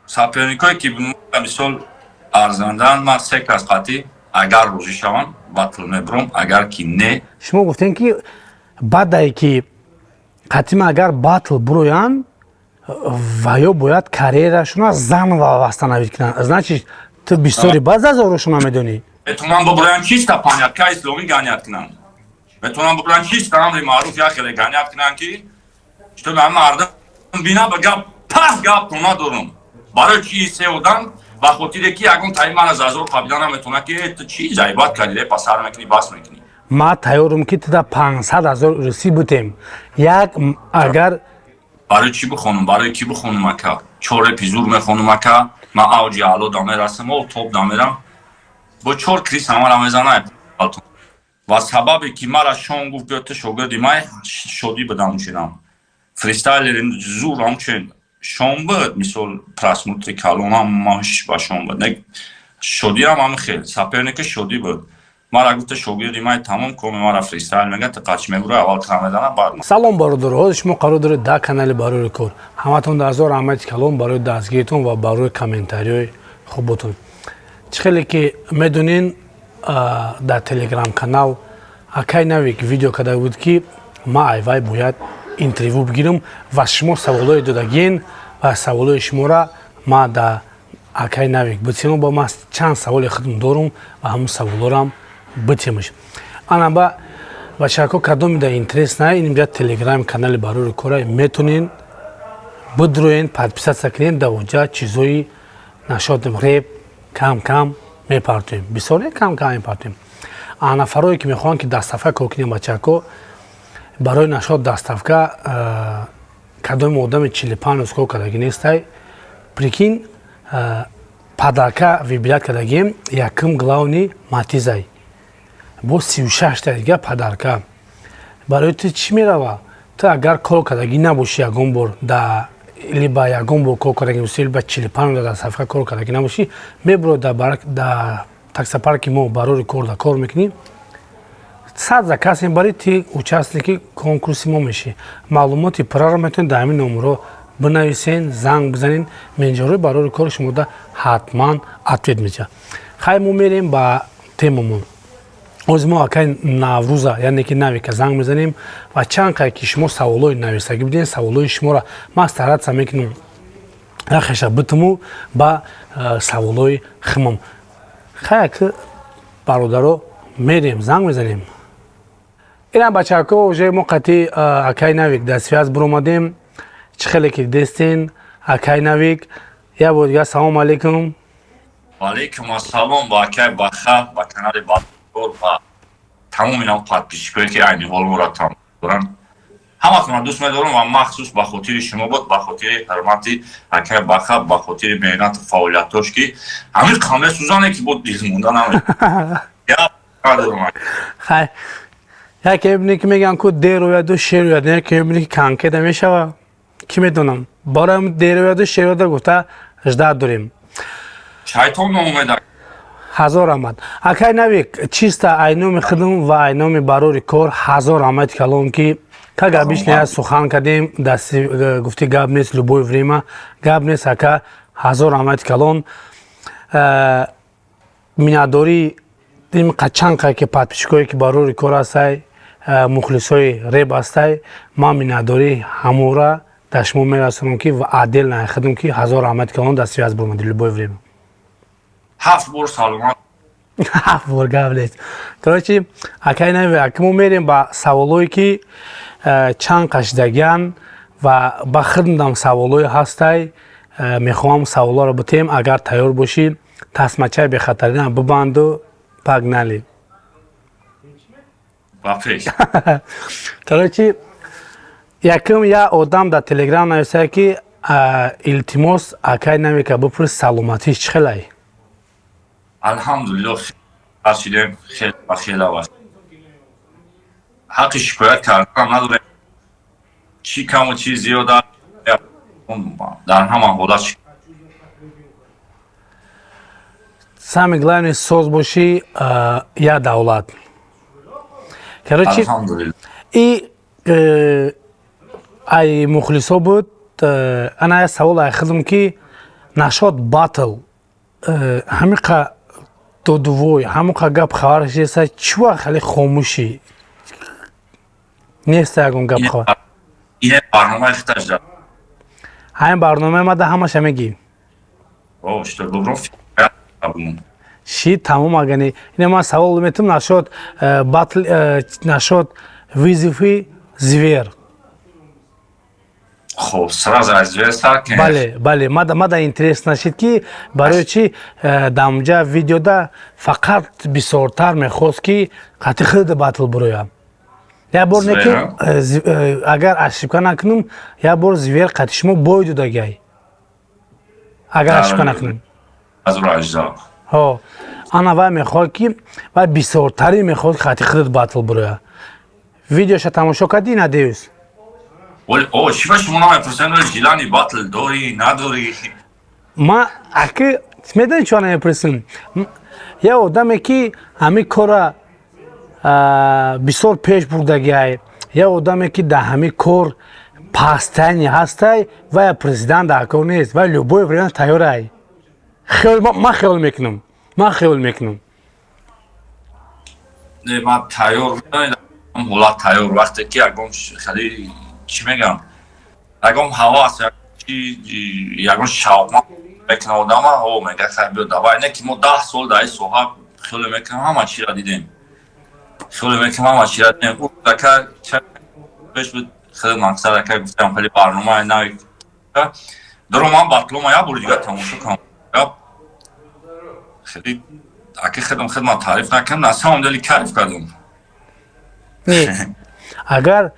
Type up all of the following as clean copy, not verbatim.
Соперникое ки, мисол, арзандаанд, ман се кас қатӣ агар розӣ шавам, батл мебурам, агар ки не. Шумо гуфтем, ки баъдае ки қатима агар батл буроянд ва ё бояд карьерашона заново восстановить кунанд, значит, ту бисёри баъд зазорушона медонӣ. Метавонам бубурам, чиста понятка исломӣ гонять кунам, метавонам бубурам, чиста амри маъруф як хеле гонять кунам, ки что мардам бина ба гап пах гап то надорам. Барои чи се одам? Ба хотире ки ягон таи мана зазор қабила наметавона, ки ту чи зайбат кардӣ, репа сар мекунӣ, бас мекунӣ. Ма тайёрам, ки туда 500 000 русӣ бутем як агар. Барои чӣ бихонам? Барои кӣ бихонам, ака? Чор репи зур мехонам, ака, ман авҷи аъло дамерасам, о топ дамерам, бо чор крис ҳамара мезана. Ва сабабе ки мара Шон гуфт: «Биё, ту шогирди май», шодӣ будам, учинам фристайлери зур ҳамчун Шон буд. Мисол, просмотри калонам маш ба Шон буд, шодиам ҳами хел соперники шодӣ буд. Мара гуфта: «Шогирди май, тамом коми мара фристайл мега, ту қач мебура, аввал тра мезана, баъд». Салом, бародаро! Ҳозир шумо қарор доред дар канали Барори кор. Ҳаматон ҳазор раҳмати калон барои дастгиритон ва барои комментариҳои хуботон. Чӣ хеле ки медонен, дар Телеграм канал акай Навик видео карда буд, ки ма айвай бояд интервю бигирам ва шумо саволҳое додагиен ва саволҳои шуморо ма дар акай Навик битем. Ба ма чанд саволи худм дорум ва ҳамун саволҳорам битемаш. Ана ба бачако, кадоми да интерес на, ин инҷа Телеграм канали Барори кора, метонен бидроен, подписаться кунен. Дар оҷа чизои нашодем, реп кам кам мепартоем, бисёре кам кам мепартоем. А нафарое ки мехоҳанд, ки доставка кор кунем, бачако, барои нашод доставка кадоми одами 45 рӯз кор кардагӣ нестай. Прикинь, подарка выбирать кардагием, якум главный Матизай бо 36-та дига подарка. Барои ту чӣ мерава? Ту агар кор кардагӣ набошӣ ягон бор да, либо ягон бор кор кардагӣ бошӣ, либо 45 рӯз доставка кор кардагӣ набошӣ, мебуро да таксопарки мо Барори кор да кор мекунӣ, 100 заказ мебарӣ, ти участники конкурси мо мешӣ. Маълумоти пурраро метавонед дар ҳамин номерҳо бинависен, занг бизанед, менеҷерҳои Барори кори шумода ҳатман ответ медиҳад. Хай, мо мерем ба темамон. Ҳозир мо акай Наврӯза, яъне ки Навика, занг мезанем ва чанд қай ки шумо саволҳои нависагӣ бидем, саволҳои шуморо ман стараться мекунам, яхеша битуму ба саволҳои химам. Хай, аки бародаро, мерем, занг мезанем. Инам, бачако, уже мо қати акай Навик дар связь биромадем. Чӣ хеле ки дидестен, акай Навик, як бор дигар салом алейкум. Алейкум ассалом ба акай Баха, ба канали Бакор, ба тамоми нам подписчикое, ки айни ҳол моро тамошо доранд. Ҳаматонро дӯст медорам ва махсус ба хотири шумо буд, ба хотири ҳурмати акай Баха, ба хотири меҳнату фаъолиятош, ки ҳамин қамбе сӯзане ки буд, дилмонда намед. Хай, яке мебинӣ, ки мегӯянд, ку дер ояду шер ояд, яке мебинӣ, ки конкета мешава. Кӣ медонам, барои дер ояду шер ояда гуфта ждать дорем. Шайтон омеда. Ҳазор раҳмат, акай Навик. Чиста айноми худум ва айноми Барори кор ҳазор раҳмати калон, ки как обычно я сухан кардем, дасти гуфти гап нест, любое время гап нест. Ака, ҳазор раҳмати калон. Миннатдорӣ ин чанд қай ки подписчикое, ки Барори кор ҳастай, мухлисои реп ҳастай, ман миннатдорӣ ҳамора дар шумо мерасонам, ки отдельно худум ки ҳазор раҳмати калон, дар связь буромади любое время. Ҳафт бор саломат. Ҳафт бор гап нест. Короче, акай Нави, ака, мо мерем ба саволое, ки чанд қашидагиан ва ба хидмдам саволое ҳастай. Мехоҳам саволоро битем. Агар тайёр бошӣ, тасмачаи бехатарина бибанду, погнали. Ба пеш. Короче, якум я одам дар Телеграм нависае, ки илтимос, акай Навика бипурс, саломатиш чӣ хелай? Алҳамдулилло, шидем хеле ба хела ва ҳаққи шикоят карданам надорем. Чӣ каму чӣ зиёд, дар ҳама ҳолат. Самый главный, соз бошӣ, я давлат. Короче, и ай мухлисо буд. Ана я савол ай худм, ки Нашод батл ҳамиқа додувой, ҳамуқа гап хабар шеса, чӣ вақт хеле хомӯшӣ неста, ягон гап хабар? Ине барномаи хиташ. Ҳамин барномаи мада ҳамаша мегӣ. О, что добро. Ши, тамом. Агани ине ман савол метум нашод батл, нашод вызови Звер. Хоб, сразу аз Звер сар кунем. Бале, мада интерес нашид, ки барои чи дамҷа видеода фақат бисёртар мехост, ки қати худ батл буроям. Як бор не ки, агар ошибка накунам, як бор Звер қати шумо бой додагай, агар ошибка накунам. Ҳо, ана вай мехоҳад, ки вай бисёртарин мехоҳад қати худат батл буроя. Видеоша тамошо кардӣ, надеюсь? О, чӣ ба шумо намепурсем, желание батл дорӣ, надорӣ? Ма аки медонӣ чиро намепурсем? Як одаме, ки ҳамин кора бисёр пеш бурдагиай, як одаме, ки дар ҳамин кор пастани ҳастай, вая президент дар кор нест, вай любой время тайёрай. Ман хиёл мекунам. Не, ман тайёр, ҳолат тайёр, вақте ки ягон хеле, чӣ мегам, ягон ҳавас, ягон шавқма мекуна одама, о, мега, хай, биё, давай. Не ки мо 10 сол дар ин соҳа, хеле мекунам, ҳама чиро дидем, хеле мекунам, ҳама чиро дидем. Ака пеш буд, хеле мақсад, ака гуфтам, хеле барномаи нави даро, ман батлома як бори дигар тамошо кунам. Хеле ака худам хидмат таъриф накунам, на самом деле кайф кардам. Агар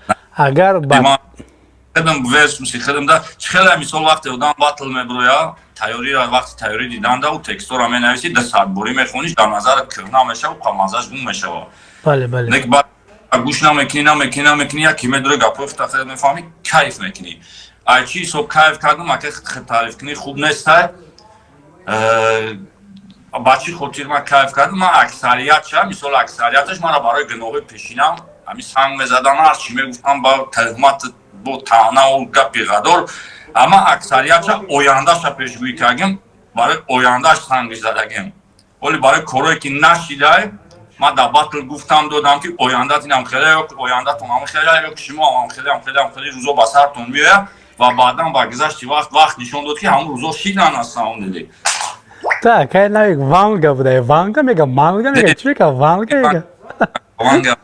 Худам версуси худам да хеле, мисол, вақте одам батл меброя, тайёрира, вақти тайёрӣ диданда, ӯ текстора менависӣ, да садборӣ мехониш, дар назарат кӯҳна мешава, қамазаш гум мешава. бале бале Нек баъд гӯш намекунӣ, намекунӣ, намекунӣ, яке медуре, гапҳои хута хеле мефаҳмӣ, кайф мекунӣ. Ай чӣ ҳисоб кайф кардам, ака, таъриф кунӣ хуб нестай. Ба чӣ хотир ман кайф кардам? Ман аксариятша, мисол, аксарияташ мара барои гуноҳои пешинам ҳамин санг мезадан, ҳар чӣ мегуфтам, ба туҳмат, бо таънаву гапи ғадор. Амма аксариятша ояндаша пешгӯӣ кардем, барои ояндаш санги задагем. Оли барои корое ки нашидай, ман дар батл гуфтам, додам, ки ояндат инам хеле, ё ояндатон ҳам хеле, ё ки шумо ҳам хеле, ҳам хеле, ҳам хеле рӯзо ба сартон меояд. Ва баъдан ба гузашти вақт нишон дод, ки ҳамон рӯзо шидан на самом деле. Так, ай навик Ванга буда, Ванга мега, Манга мега, чӣ мега, Ванга мега. Ванга,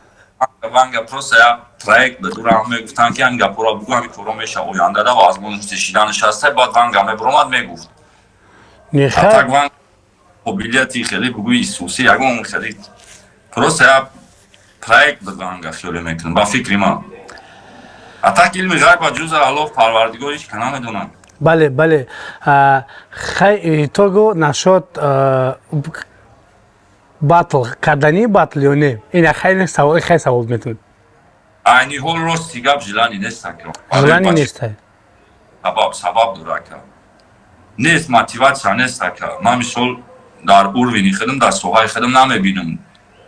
Ванга просто як проект буд. Ура мегуфтанд, ки ҳамин гапҳоро бугӯ, ҳамин корро меша ояндада возможности шиданаш ҳаста. Баъд Ванга мебуромад, мегуфт. Так Ванга қобилияти хеле бугӯи исусӣ ягон хеле, просто як проект буд Ванга, хиёле мекунам, ба фикри ман. А так илми ғайба ҷуза Аллоҳ Парвардигор ҳеч ка намедонад. Бале, хай, того нашод батл кардани, батл ё не? Ин хеле савол, хеле савол метавонад. Айни ҳол, рости гап, желание нест. Желание нест? Сабаб дора, ака, нест, мотивация нест, ака. Ман, мисол, дар уровени худам, дар соҳаи худам намебинам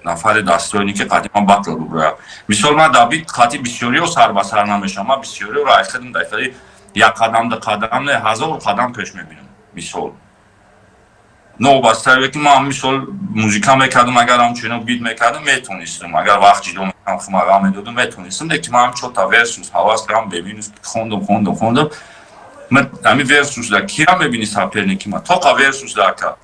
нафари достойный, ки қадима батл буброяд. Мисол, ман дар бит қати бисёриҳо сар ба сар намешавам. Ман бисёриҳоро ай худам дар хеле як қадам, ду қадам не, ҳазор қадам пеш мебинам. Мисол, новобаста ки ман, мисол, музика мекардам, агар ҳамчуно бит мекардам, метонистам, агар вақт ҷидо мекардам, хумага медодам, метонистам. Лекин ман ҳамчота версус ҳавас кардам, беминус хондум, хондум, хондум. Ман ҳамин версус да кира мебини, соперники ма тоқа версус да, ака.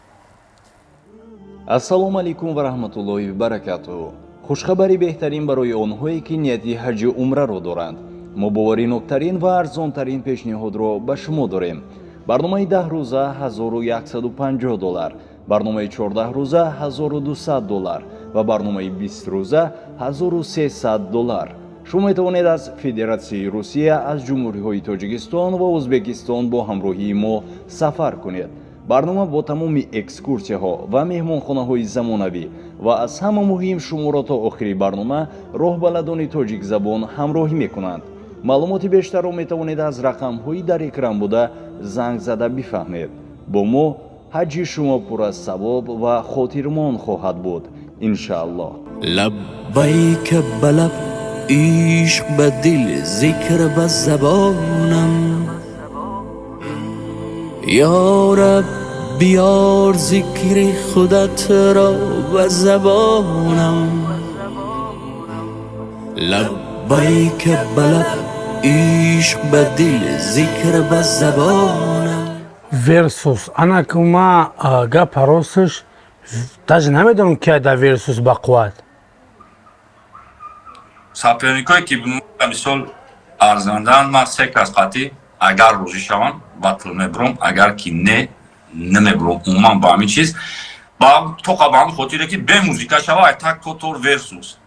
Ассалому алайкум ва раҳматуллоҳи ва баракатуҳ. Хушхабари беҳтарин барои онҳое, ки нияти ҳаҷи умраро доранд. Мо бовариноктарин ва арзонтарин пешниҳодро ба шумо дорем. Барномаи 10 рӯза 1150 доллар, барномаи 14 рӯза 1200 доллар ва барномаи 20 рӯза 1300 доллар. Шумо метавонед аз Федератсияи Русия, аз ҷумҳуриҳои Тоҷикистон ва Ӯзбекистон бо ҳамроҳии мо сафар кунед. Барнома бо тамоми экскурсияҳо ва меҳмонхонаҳои замонавӣ ва аз ҳама муҳим, шуморо то охири барнома роҳбаладони тоҷикзабон ҳамроҳӣ мекунанд. Маълумоти бештарро метавонед аз рақамҳои дар экран буда занг зада бифаҳмед. Бо мо ҳаҷи шумо пур аз савоб ва хотирмон хоҳад буд, иншааллоҳ. لبیک به لب، عشق به دل، ذکر به زبانم. یا رب بیار ذکر خودت را به زبانم. لبیک به لب، عشق به دل، ذکر به زبانم. Версус ана ки ма гапа росташ даже намедонам, ки да Версус ба қувват. Соперникое ки мисол арзандаанд, ман се кас қатӣ агар розӣ шавам, батл мебурам, агар ки не, намебурам. Умуман ба ҳамин чиз ба тоқа, ба ҳамин хотире ки бе музика шава, ай так тотор Версус.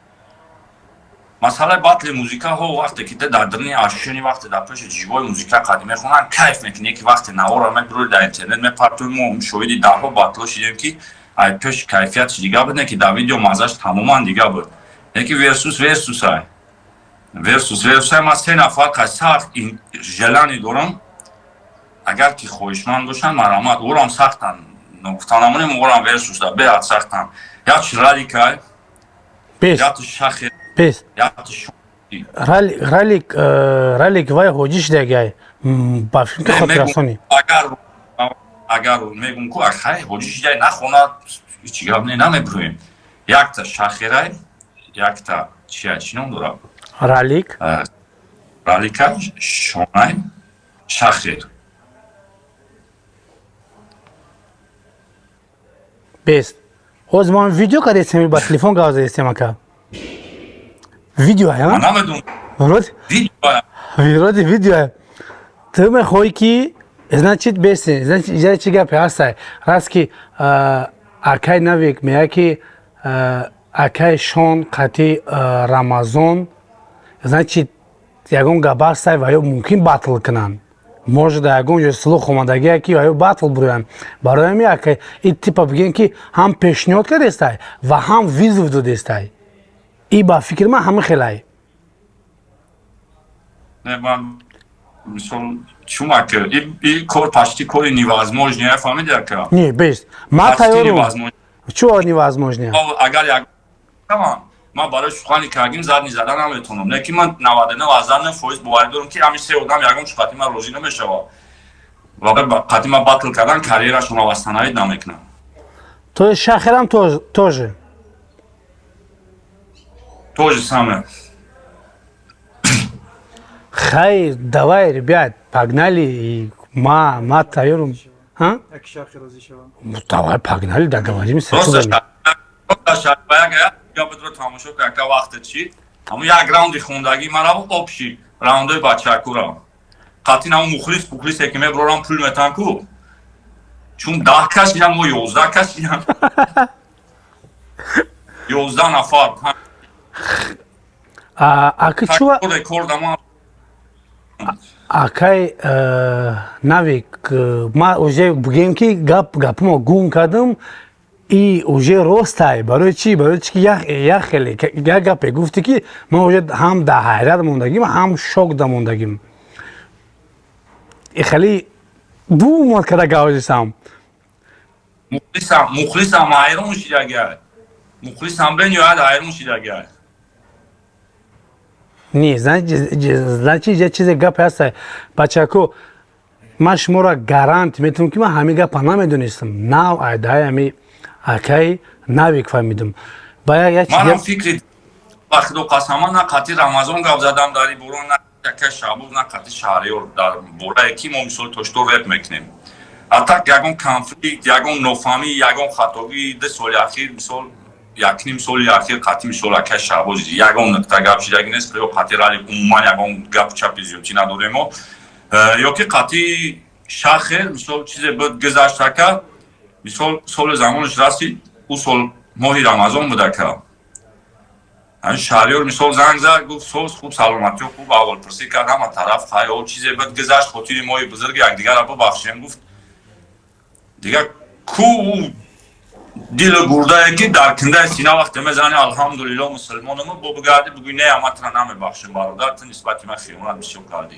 Масъалаи батли музикаҳо, вақте ки дар дарни ашшини, вақте дар пеши живой музика қадим мехонанд, кайф мекунӣ, ки вақте навора мебурои, дар интернет мепартои. Мо шоҳиди даҳҳо батло шидем, ки ай пеши кайфиятш дига буд, не ки дар видео маззаш тамоман дига буд. Не ки Версус Версусай, Версус Версусай. Ман се нафар ка сахт желание дорам, агар ки хоҳишманд бошанд, марҳамат. Орам сахтан, ногуфта намонем, орам Версуса беҳад сахтан. Як Раликай, як Шахе. Пес Ралик, Ралик вай ҳоҷӣ шидагай, ба фикр хотиррасонӣ. Агар мегум ку, хай, ҳоҷӣ шидай, нахонад, ҳеҷ гап не, намебурем. Якта Шахерай, якта чия, чӣ ном дорад? Ралик. Ралика, Шонай, Шахер. Бест, ҳозир мо видео кардестем, ба телефон гап задестем, ака, видео. Намедонам. Вроде видео. Ту мехоҳӣ ки, значит, бесте, значит, иҷа чӣ гапе ҳастай? Раст ки акай Навик меяд, ки акай Шон қати Рамазон, значит, ягон гап ҳастай ва ё мумкин батл кунанд. Может, ягон ҷо слух омадагия, ки ё батл буроянд. Барои ҳами акай и типа бигем, ки ҳам пешниҳод кардестай ва ҳам вызов додестай. И ба фикри ман ҳама хелай. Ман мисол чумак, и кор почти кори невозможно, фаҳмиди, ака? Не, бест, ман тайёрум. Чо невозможно? Агар як ман барои сухани кардим задни зада наметавонам, не ки ман 99,9% боварӣ дорам, ки ҳамин се одам ягон чӣ қати ман розӣ намешавад ва қати ман батл кардан карьерашонро восстановить намекунам. То есть Шахерам тоже? То же самое. Хай, давай, ребят, погнали, и ма тайёрум. А? Давай, погнали, договоримся. Просто гапатро тамошо кард, вақте чи ҳамун як раунди хондагӣ мара, общий раундои бачакура қатъин, ҳамун мухлис мухлисе ки мебарорам, пул метан ку, чун 10 кас инам, мо 11 кас инам, 11 нафар. Аки чува рекордама. Акай Навик, ма уже бигем, ки гап гапмо гум кардам. И уже ростай. Барои чӣ? Барои чи ки як хеле як гапе гуфтӣ, ки ман уже ҳам дар ҳайрат мондагим, ҳам шок да мондагим. Хеле бумад када гавзисам. Мухлисам, мухлисам ҳайрон шидагай, мухлисам бениҳоят ҳайрон шидагай. Не, значит, я чизе гапе ҳаста. Бачако, ман шуморо гарант метавонам, ки ман ҳамин гапа намедонистам. Нав айдаи ҳами акай Навик фаҳмидам. Манам фикри, ба худо қасама, на қати Рамазон гап задам дар ин бора, на акай Шаҳбоз, на қати Шаҳриёр, дар борае ки мо мисол тошто реп мекунем. А так ягон конфликт, ягон нофаҳмӣ, ягон хатогӣ 2 соли ахир, мисол 1,5 соли ахир, қати мисол акай Шаҳбоз ягон нуқта гап шидаги нест, ё қати Рали умуман ягон гапу чапи зиёдтӣ надорем мо, ё ки қати Шахер мисол чизе буд, гузашт, ака. Мисол соли замонаш расид, ӯ сол моҳи Рамазон буд, ака. Ҳамин Шаҳриёр мисол занг зад, гуфт: «Соз, хуб, саломатиё хуб?» Аҳволпурсӣ кард ҳама тараф. Хайол, чизе буд, гузашт, хотири моҳи бузурги якдигарро бубахшем, гуфт. Дигар ку дилу гурдае, ки дар киндаи сина вақте мезани, алҳамдулилло, мусулмонаму, бо бигарди бигӯй: «Не, аматра намебахшем, бародар, ту нисбати ман хиёнат бисёр кардӣ».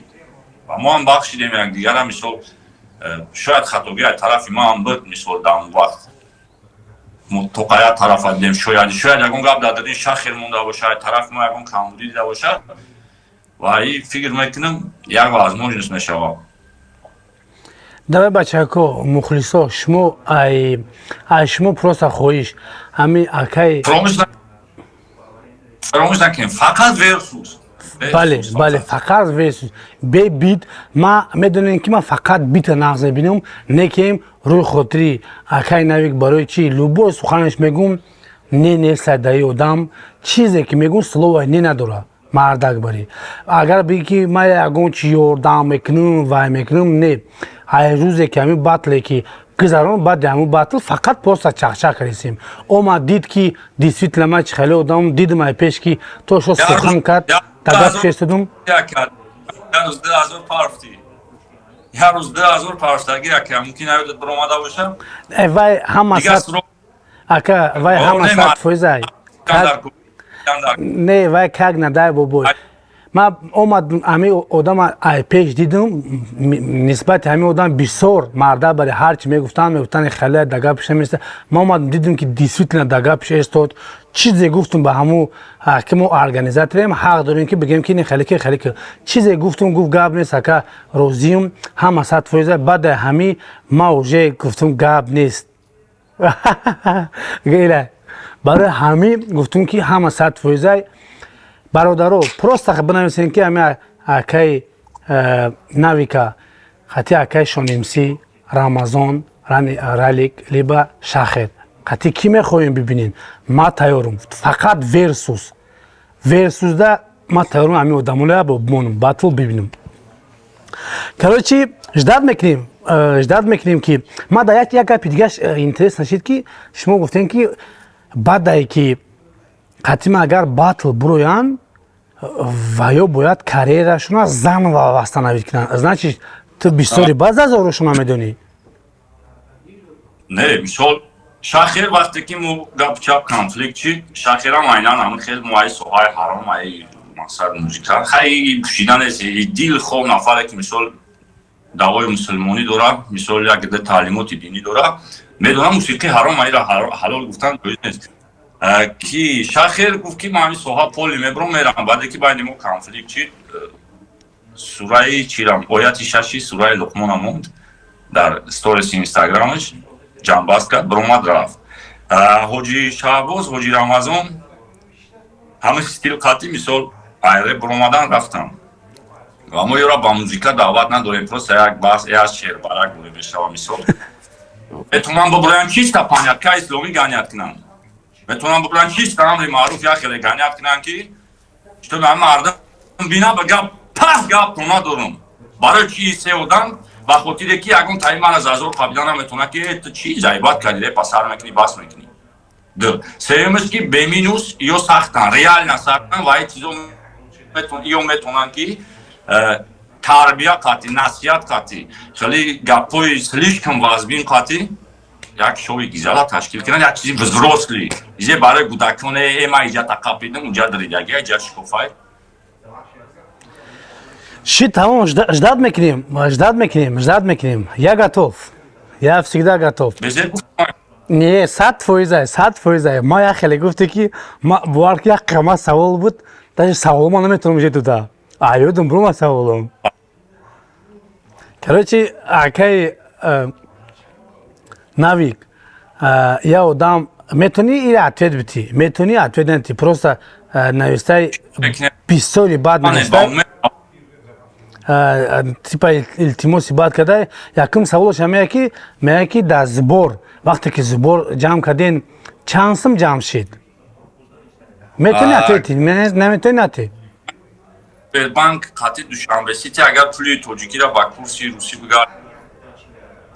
Ва мо ҳам бахшидем якдигара. Мисол шояд хатогӣ аз тарафи ман ҳам буд, мисол дар он вақт тоқа як тарафа дидем, шояд ягон гап дар дадин Шахер монда бошад, тарафи мо ягон камбудӣ дида бошад. Ва и фикр мекунам, як возможность мешавад. Давай, бачако, мухлисо, шумо, ай шумо просто хоҳиш, ҳами акай. Фаромӯш накунем, фақат версус. Бале, фақат версус, бе бит. Ма медонем, ки ман фақат бита нағз мебинам, некем рӯи хотири акай Навик. Барои чи любой суханаш мегум, не неста даи одам, чизе ки мегум, слово не надора. Мардак барӣ, агар биги, ки ман ягон чи ёрдам мекунам, вай мекунам, не. Ай рӯзе ки ҳамин батле ки гузарон, баъди ҳамун батл фақат просто чахчах кардисем. Омад, дид, ки действительно ман чи хеле одам дидам, ай пеш ки то шо сухан кард, дагап шестудум. Як рӯз 2000 парфтагӣ, ака, мумкин наёдат биромада боша. Вай ҳама, ака, вай ҳама 100%. Не, вай как надай, бобой. Ман омад, ҳами одама ай пеш дидум, нисбати ҳами одам бисёр марда бари ҳарчи мегуфтанд, мегуфтанд, хеле да гапш наместа. Ман омадам, дидум, ки действительно да гапш истод. Чизе гуфтум ба ҳаму, ки мо организаторем, ҳақ дорем, ки бигем, ки не, хеле ки хеле ки чизе гуфтум, гуфт: «Гап нест, ака, розиюм, ҳама 100%». Баъда ҳами ма уже гуфтум: «Гап нест». Барои ҳами гуфтум, ки ҳама 100%. Бародаро, просто бинависем, ки ҳами акаи Навика хати акаи Шонимсӣ, Рамазон, Ралик либо Шахед қати кӣ мехоҳем бибинем, ма тайёрум. Фақат версус, версусда ма тайёрум, ҳами одамола бимонам, батл бибинем. Короче, ждать мекунем, ждать мекунем, ки ма да як гапи дигаш интерес нашид, ки шумо гуфтем, ки баъдае ки қатима агар батл буроянд, ва ё бояд карьерашона заново восстановить кунанд. Значит, ту бисёри баъз аз орушона медонӣ. Не, мисол, Шахер, вақте ки мо гап чап конфликт чи, Шахерам айнан ҳамин хел мо ай соҳаи ҳаром, ай мақсад музика хай пӯшида нест. Дилхоҳ нафаре, ки мисол даъвои мусулмонӣ дорад, мисол як гида таълимоти динӣ дорад, медонам, мусиқӣ ҳаром, айра ҳалол гуфтан ҷоиз нест. Ки Шахер гуфт, ки ман ҳамин соҳа поли мебурам, мерам. Баъде ки байни мо конфликт чи, сураи чирам, ояти шаши сураи Луқмона монд дар сториси Инстаграмаш, ҷамъбаст кард, биромад, рафт. Ҳоҷи Шаҳбоз, ҳоҷи Рамазон ҳама стил қатъи, мисол, айре биромадан рафтам, ва мо ёра ба музика даъват надорем, просто як баҳс, як шербарак боре мешава. Мисол, метавонам бибуроям, чиста понятка исломӣ ганят кунам, метавонам бибурам, чиста амри маъруф як хеле ганят кунам, ки чтобы мардум бина ба гап пас гап надорум. Барои чи се одам? Ба хотире ки ягон таи ман аз азор қабида наметавонад, ки ту чи зайбат кардӣ, репа сар мекунӣ, бас мекунӣ. Ду сеюмаш, ки беминус ё сахтан, реально сахтан, ва чизо ё метавонанд, ки тарбия қатъи, насиҳат қатъи, хеле гапҳои слишком вазбин қатъи як шоуи гизала ташкил кунанд, як чизи взрослый изе барои кӯдаконе. Ма иҷа тақапидам, унҷа дридаги, иҷа шикофай. Ши, тамом, ждать мекунем, ждать мекунем, ждать мекунем. Я готов, я всегда готов. Не, 100%, 100%. Ма як хеле гуфте, ки ма бовар, ки як қама савол буд, даже саволма наметавонам же туда. А ёдам бурума саволом. Короче, акай Навик, я одам метавонӣ или ответ битӣ, метавонӣ ответ надитӣ, просто навистай, бисёри бад навистай, типа илтимоси бад карда. Якум саволаш ҳамея, ки меяд, ки дар сбор, вақте ки сбор ҷамъ карден, чанд сум ҷамъ шид? Метавонӣ ответи, наметавонӣ натӣ. Сбербанк қати Душанбе Сити, агар пули тоҷикиро ба курси русӣ бигар,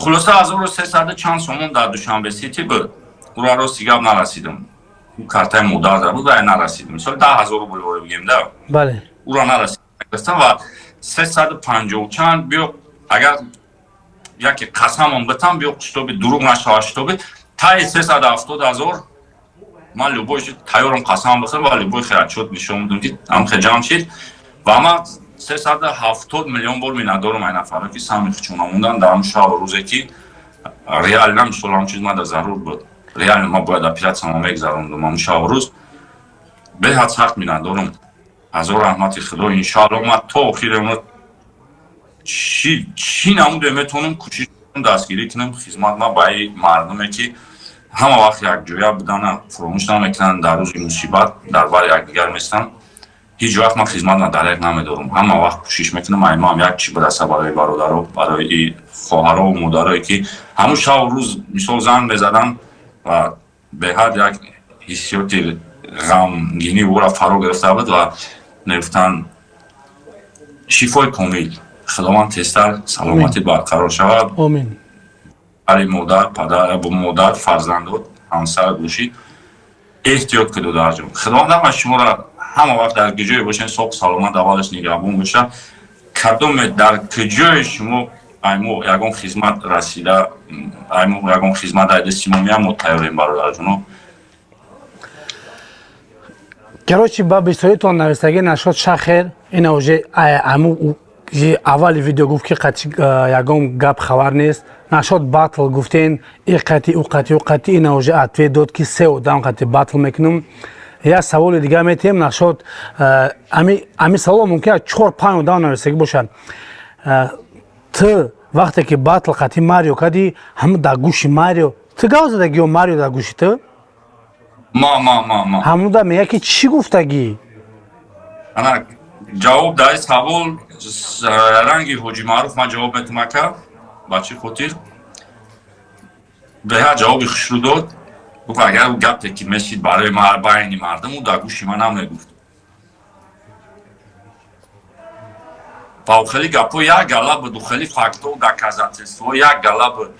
хулоса, 1300 чанд сомон дар Душанбе Сити буд. Ура рости гап нарасидам, ӯ картаи модар дар буд, вай нарасидам. Мисол, 10 000 рубл бигем да. Бале. Ура нарасидам ва 350 чанд. Биё, агар яке қасамон битам, биё, чтобы дурӯғ нашавад, чтобы таи 370 000 ман любой тайёрам қасам бихӯрам ва любой хел нишон будам, ки ҳамхел ҷамъ шид. Ва ман 370 миллион бор миннатдорам ай нафаро, ки сами хучона мондан дар ҳамн шабу рӯзе, ки реально, мисол, ҳам чиз мада зарур буд, реально ман бояд оператсияма мегзарондум ҳамн шабу рӯз. Беҳад сахт миннатдорам, ҳазор раҳмати Худо. Иншоалло, ман то охири умр чӣ намуде метавонам кӯшиш. Дастгирӣ кунам, хизмат ма ба ин мардуме, ки ҳама вақт якҷоя будана фуромӯш намекунанд, дар рӯзи мусибат дар бари якдигар местанд. Ҳеҷ вақт ман хизмат надарек намедорам, ҳама вақт кӯшиш мекунам, аймоам як чӣ бираса барои бародаро, барои хоҳарову модарое, ки ҳамун шаву рӯз мисол занг мезаданд ва беҳад як ҳиссиёти ғамгинӣ ӯра фаро гирифта буд ва мегуфтанд: шифои комил, Худованд тезтар саломатӣ барқарор шавад. Омин. Ари модар, падар, модар, фарзандот, ҳамсар бошӣ, эҳтиёт ки, додарҷон. Худованд ҳама шуморо ҳама вақт дар куҷое бошен, соҳ саломат, аввалаш нигаҳбон боша. Кадоме дар куҷое шумо аймо ягон хизмат расида, аймо ягон хизмат ай дасти мо меям, мо тайёрем, бародарҷоно. Короче, ба бисёритон навистагӣ нашод шахер ина уже аму аввали видео гуфт, ки қати ягон гап хабар нест. Нашод батл гуфтен, и қати, ӯ қати, ӯ қати. Ина уже ответ дод, ки се одам қати батл мекунам. Як саволи дига метиҳем. Нашод ами савол мумкин чор панҷ одам навистагӣ бошад. Т вақте ки батл қати Марио кардӣ, ҳама дар гӯши Марио ту гав задагӣ ё Марио дар гӯши ту? Ма, ма, ма, ма. Ҳамуда мега, ки чӣ гуфтагӣ? Ана, ҷавоб дар савол ранги Ҳоҷи Маъруф ман ҷавоб метум, ака. Ба чӣ хотир беҳад ҷавоби хушрӯ дод. Гуфт, агар гапе ки мешид барои байни мардум, ӯ дар гӯши ман намегуфт. Ва хеле гапҳо як гала буд, хеле фактҳо, доказательство як гала буд.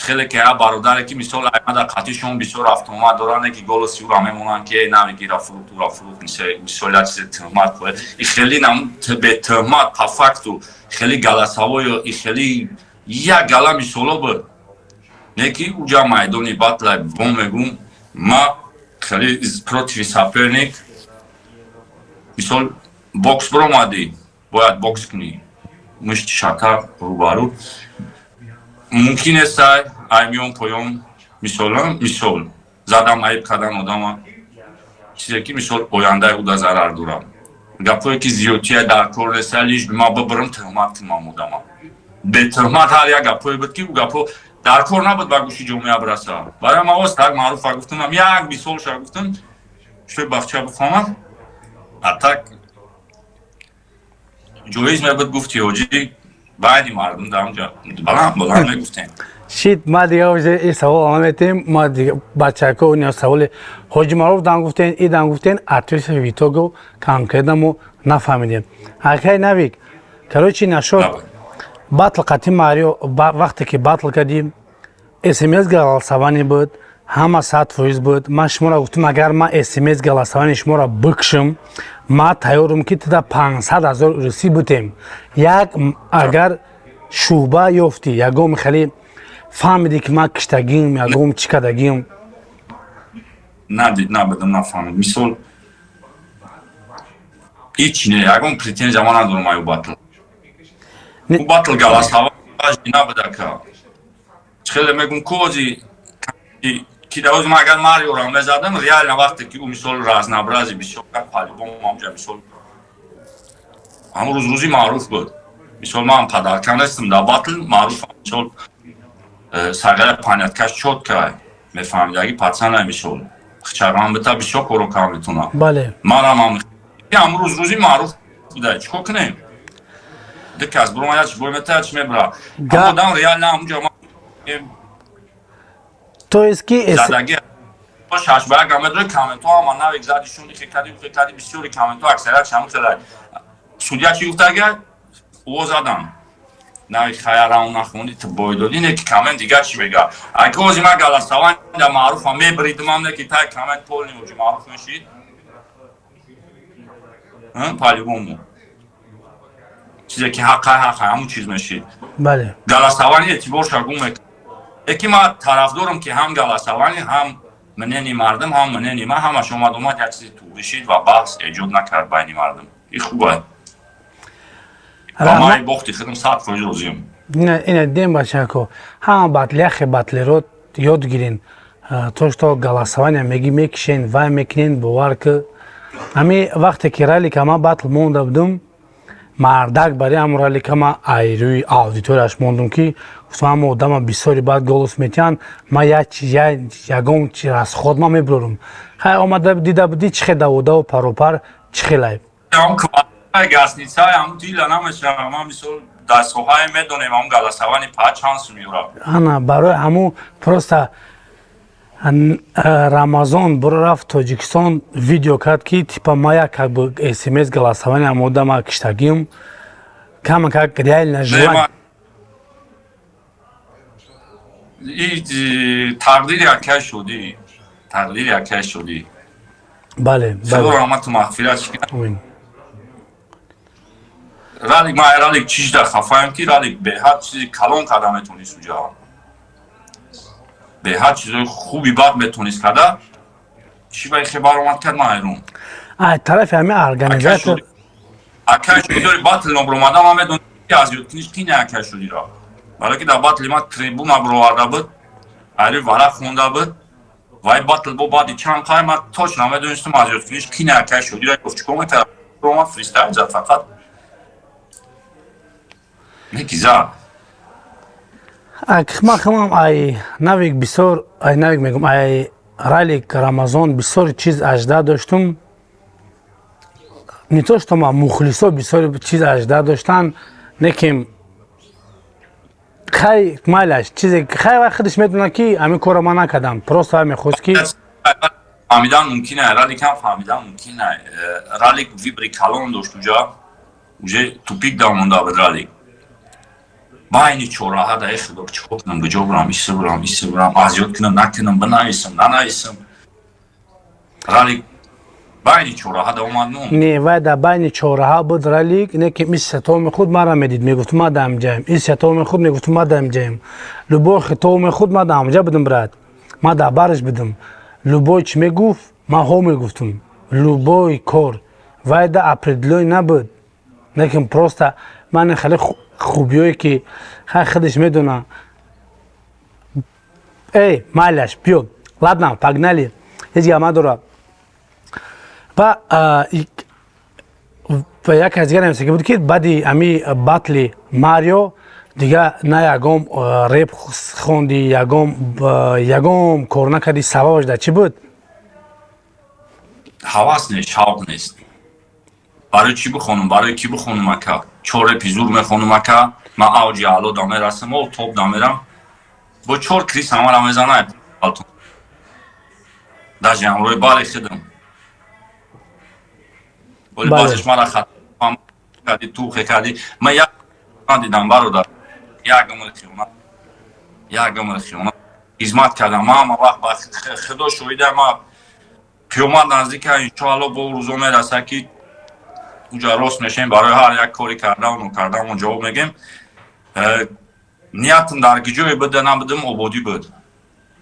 Хеле ки я бародаре, ки мисол аймада қатишон бисёр рафтуомад доранд, ки голоси ӯра мемонанд, ки навигира фурӯхт, ӯра фурӯхт, мисол як чизе тӯҳмат кунад. И хеле нам бетӯҳмат, по факту, хеле голосовое и хеле як гала мисоло буд. Не ки уҷа майдони батла бо мегум, ма хеле против соперник, мисол, бокс биромадӣ, бояд бокс кунӣ, мушти шака рӯбарӯ мумкин нест. Ай миён поён, мисол, задам, айб кардан одама, чизе ки мисол ояндаи ӯ да зарар дорам, гапҳое ки зиёдтия дар кор неста, лишь ма бибирам, тӯҳмат кунам одама бетӯҳмат. Ҳар як гапҳое буд, ки ӯ гапҳо дар кор набуд ба гӯши ҷомеа бираса. Барои ман оз так маъруфа гуфтам, як мисолша гуфтам, шои бахча бифаҳмам. А так ҷоиз мебуд, гуфти ҳоҷӣ, байни мардум дар онҷа баланд баланд мегуфтем. Шит, ма дига уже и савол наметем. Ма дига бачако ин саволи Ҳоҷи Маъруф дан гуфтен, и дан гуфтен, артист витого конкретно мо нафаҳмидем. Акай Навик, короче, нашод батл қати Марио, вақте ки батл кардим, смс голосование буд, ҳама 100% буд. Ман шуморо гуфтам, агар ман смс голосование шуморо бикшам, ма тайёрам, ки тида 500 000 русӣ бутем. Як агар шӯъба ёфтӣ, ягон хеле фаҳмидӣ, ки ман киштагим, ягон чӣ кардагим? Надид, набудам, нафаҳмид. Мисол, ҳеч не, ягон претензия ман надорам. Аю батл, ӯ батл голосование набуда, ка хеле мегум кози ки дар ман агар Мариоро мезадам, реально вақте ки ӯ мисол разнообразие бисёр кард, по-любому ҳамҷа мисол ҳамун рӯз рӯзи маъруф буд. Мисол, ман падарка нестам дар батл, маъруфам, мисол, сагара поняткаш чёткай мефаҳмидаги пацана, мисол, хчарам бита бисёр коро кар метунам. Бале. Манам ҳамун рӯз рӯзи маъруф буда, чӣ кор кунем? Ду кас биромад, чи бой мета, чи мебра одам, реально ҳамунҷа То есть ки задаги шаш ба як амедрои комментҳо ҳама навик задишон, ихе кади, ухе кади, бисёри комментҳо аксарият шаму хела. Судья чӣ гуфта? Агар ӯ задан навик хая раунд нахонди, ту бой додӣ, не ки коммент дигар чӣ мега. Аки ози ман голосование да маъруфам мебридимам, не ки тай коммент полный оҷи маъруф мешид по-любому. Чизе ки ҳаққа ҳаққа, ҳамун чиз мешид. Бале. Голосование эътиборша гум мекунад. Яки ман тарафдорам, ки ҳам голосование, ҳам мнение мардум, ҳам мнение ман, ҳамаш омад омад як чизи туғрӣ шид ва баҳс эҷод накард байни мардум. И хуб ва ман бохти худам 100% розиам. Ина дем, бачако, ҳама батляхе батлеро ёд гирен, то что голосование меги, мекишен, вай мекунен. Бовар ки, ҳами вақте ки ралика ман батл монда будум. Мардак барои ҳамон ралика ма айрӯи аудиторияш мондум, ки гуфтам, ҳама одама бисёри баъд голос метиҳанд, ма ягон чи расход ма мебурорум. Хай, омада дида будӣ, чӣ хел даводаву паропар, чӣ хелай. Гасница ҳамун дила намешава. Ма мисол дар соҳае медонем, ҳамун голосование па чанд сум меёрад. Ана, барои ҳамун просто Рамазон буро рафт Тоҷикистон, видео кард, ки типа ма як как бы смс голосование омода ма киштагим кама как реально желание. Тақдири акай шудӣ, тақдири акай шудӣ. Бале. Худо раҳмату мағфират. Ралик, ма ралик чижда хафаем, ки ралик беҳад чизи калон карда метонист, уҷа беҳад чизои хуби бад метонист карда. Чӣ ба ихе баромад кард, ман ҳайрон. Тарафи ҳами организатор. Акай шудиёри батл нобуромада, ман медонам, ки аз ёдкуниш кине акай шудиро, барое ки дар батли ма трибуна буроварда буд, айри варақ хонда буд. Вай батл бо баъди чанд қай ман точно намедонистам аз ёдкуниш кине акай шудиро. Гуфт, чикор мекард, омад, фристайл зад, фақат неки зад. Ман хелам ай навик бисёр, ай навик мегум, ай ралик Рамазон бисёр чиз ажда доштум. Не то что ма, мухлисо бисёр чиз ажда доштан, неким хай, майлаш, чизе хай, вай худаш медонад, ки ҳамин корро ман накардам, просто вай мехост, ки Фаҳмидан мумкин ай, раликам фаҳмидан мумкин ай. Ралик выбори калон дошт, уҷа уже тупик да монда буд. Ралик байни чораҳа да худо, чикор кунам, куҷо бурам, иси бурам, иси бурам, азёд кунам, накунам, бинависам, нанависам. Ралик байни чораҳа да омад ну. Не, вай дар байни чораҳа буд ралик, не ки ис хитоб мехӯрд, мара медид, мегуфт, ма дар ҳамҷаем, ис хитоб мехӯрд, мегуфт, ма дар ҳамҷаем, любой хитоб мехӯрд, ма дар ҳамҷа будам, брат, ма дар бараш будам. Любой чӣ мегуфт, ман ҳо мегуфтум, любой кор вай да определённый набуд, лекин просто ман хеле хубиёе, ки хай, худаш медона. Эй, майлаш, биё, ладно, погнали, ҳеҷ гап надорад. Ва як аз дигар нависа буд, ки баъди ами батли Марио дига на ягон реп хонди, ягон кор накардӣ. Сабабаш дар чӣ буд? Ҳавас нест, шавқ нест. Барои чӣ бихонум, барои кӣ бихонум, ака? Чор репи зур мехонум, ака, ман авҷи аъло да мерасам, о топ да мерам, бо чор крис ҳамара мезана. Даже ҳамроҳи бале хидам. Вале баъзеш мара хат кардӣ, тухе кардӣ. Ман як дидам, бародар, як умр хиёнат, як умр хиёнат, хизмат кардам. Ман ҳама вақт, ба худо шоҳида, ма қиёмат наздика, иншоалло, бо рӯзо мераса, ки уҷа рост мешавем, барои ҳар як кори кардамону кардамон ҷавоб мегем. Ниятам дар киҷое буда набудам, ободӣ буд,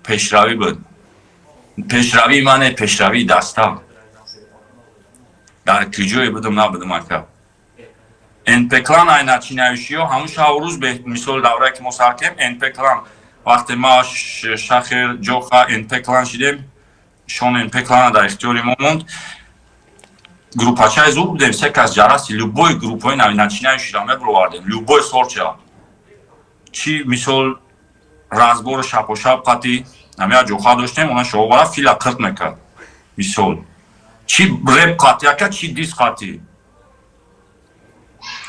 пешравӣ буд. Пешравии мане, пешравии даста. Дар киҷое будам набудам, ака, НП Клан ай начинающиё ҳамун шабу рӯз, мисоли даврае ки мо сар кардем НП Клан, вақте ма, Шахер, Ҷоха НП Клан шидем, шон НП Клана дар ихтиёри мо монд. Группачаи зуд будем, се кас ҷараси любой группҳои начинающиро мебуровардем, любой сорча чи, мисол, разбору шапошап қати ҳамя ҷоха доштем, она шоғара фила қирт мекард, мисол, чи реп қатӣ, ака, чи дис қатӣ,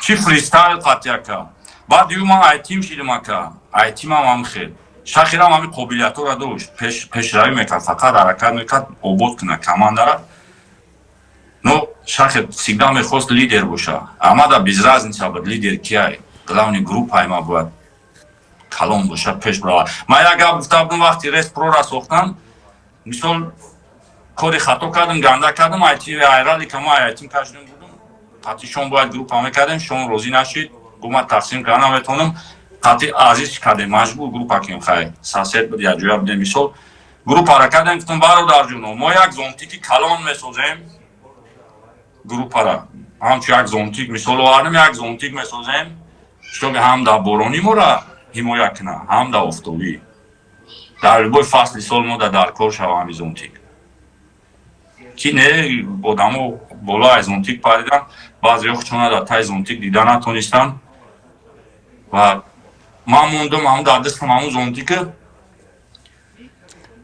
чи фристайл қатӣ, ака. Баъд ю ман айтим шидим, ака, айтимам ҳам хел, Шахирам ҳами қобилиятҳоро дошт, пешравӣ мекард, фақат ҳаракат мекард обод кунад командара. Но Шахир всегда мехост лидер боша. Амада без разница буд лидер кияй, главный группаи ма бояд калон боша, пеш бирава. Ман як гап гуфта будам вақти Рес Прора сохтам, мисол, кори хато кардам, ганда кардам, айти айралика ма айтим кашидем будум, қатъи шон бояд группа мекардем, шон розӣ нашид, гуфт, ман тақсим карда наметавонам. Қатъи Азиз кардем, маҷбур группа кем, хай, сосед буд, якҷоя будем, мисол, группара кардем. Гуфтам, бародарҷоно, мо як зонтики калон месозем, группара ҳамчун як зонтик мисол овардем, як зонтик месозем, чтобы ҳам дар боронӣ мора ҳимоя кунад, ҳам дар офтобӣ, дар любой фасли сол мо дар кор шава ҳами зонтик, ки не одамо Боло ай зонтик паридан, баъзеҳо хучона дар таи зонтик дида натонистанд ва ман мондам ҳамун дар дастам ҳамун зонтика.